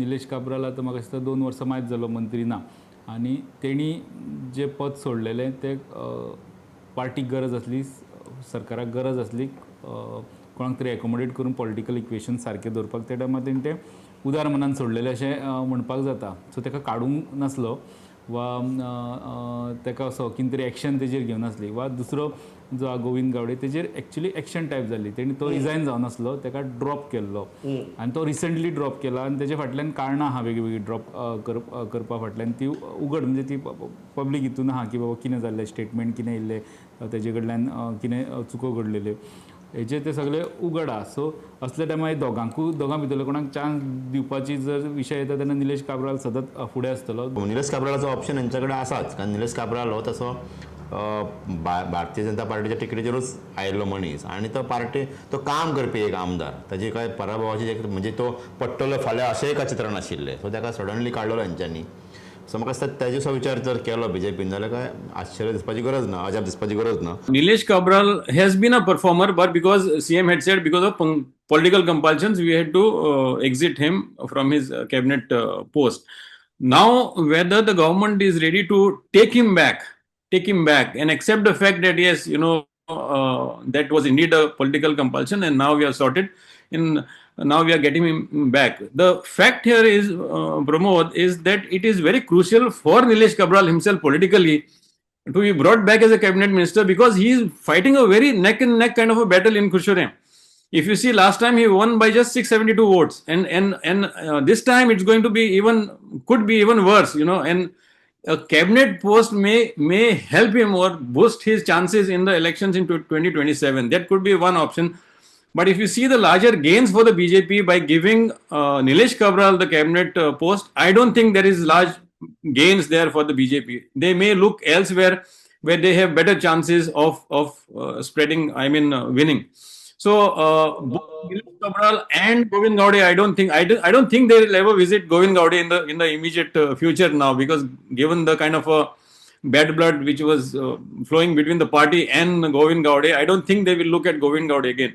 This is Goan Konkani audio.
निलेश काब्राल आतां म्हाका दिसता 2 वर्सां मायज जालो मंत्री ना आनी तेणी जें पद सोडलेलें तें पार्टीक गरज आसली, सरकाराक गरज आसली कोणाक तरी एकोमोडेट करून पॉलिटिकल इक्वेशन सारकें दवरपाक. त्या टायमार तेणी तें उदार मनान सोडलेलें अशें म्हणपाक जाता. सो ताका काडूंक नासलो वा ताका असो कितें तरी एक्शन तेजेर घेवनासली वा दुसरो जो आहा गोविंद गावडे, तेजेर एक्चुली एक्शन टायप जाल्ली. तेणी तो रिजायन जावनासलो, ताका ड्रॉप केल्लो आनी तो रिसंटली ड्रॉप केला आनी तेजे फाटल्यान कारणां आहा वेगळीं वेगळीं. ड्रॉप करपा फाटल्यान ती उगड म्हणजे ती पब्लीक हितून आहा की बाबा कितें जाल्लें, स्टेटमेंट कितें येयल्लें, तेजे कडल्यान कितें चुको घडलेल्यो, हेजे ते सगळे उगड आहा. सो असल्या टायमार दोगांकूय, दोगां भितरलो कोणाक चान्स दिवपाची जर विशय येता तेन्ना निलेश काब्राल सदांच फुडें आसतलो. निलेश काब्रालाचो ऑप्शन हेंच्या कडेन आसाच, कारण निलेश काब्राल हो तसो भारतीय जनता पार्टीच्या तिकेटीचेरूच आयिल्लो मनीस आनी तो पार्टी तो काम करपी एक आमदार. ताजी काय पराभवाची म्हणजे तो पडटलो फाल्यां अशेंय काय चित्र नाशिल्लें. सो ताका सडनली काडलेलो हेंच्यांनी. सो म्हाका दिसता तेजो विचार जर केलो बीजेपीन जाल्यार काय आश्चर्य दिसपाची गरज ना, अजाप दिसपाची गरज ना. Nilesh Cabral has been a performer, but because CM had said because of political compulsions, we had to exit him from his cabinet post. Now, whether the government is ready to take him back, and accept the fact that yes, that was indeed a political compulsion, and now we are sorted. In now we are getting him back. The fact here is, Pramod, is that it is very crucial for Nilesh Cabral himself politically to be brought back as a cabinet minister, because he is fighting a very neck and neck kind of a battle in Curchorem. If you see, last time he won by just 672 votes, and this time it's going to be even could be even worse. And a cabinet post may help him or boost his chances in the elections in 2027. That could be one option. But if you see the larger gains for the BJP by giving Nilesh Cabral the cabinet post, I don't think there is large gains there for the BJP. They may look elsewhere where they have better chances of spreading, I mean, winning. So both Nilesh Cabral and Govind Gaude, I don't think they will ever visit Govind Gaude in the immediate future now, because given the kind of a bad blood which was flowing between the party and Govind Gaude, I don't think they will look at Govind Gaude again.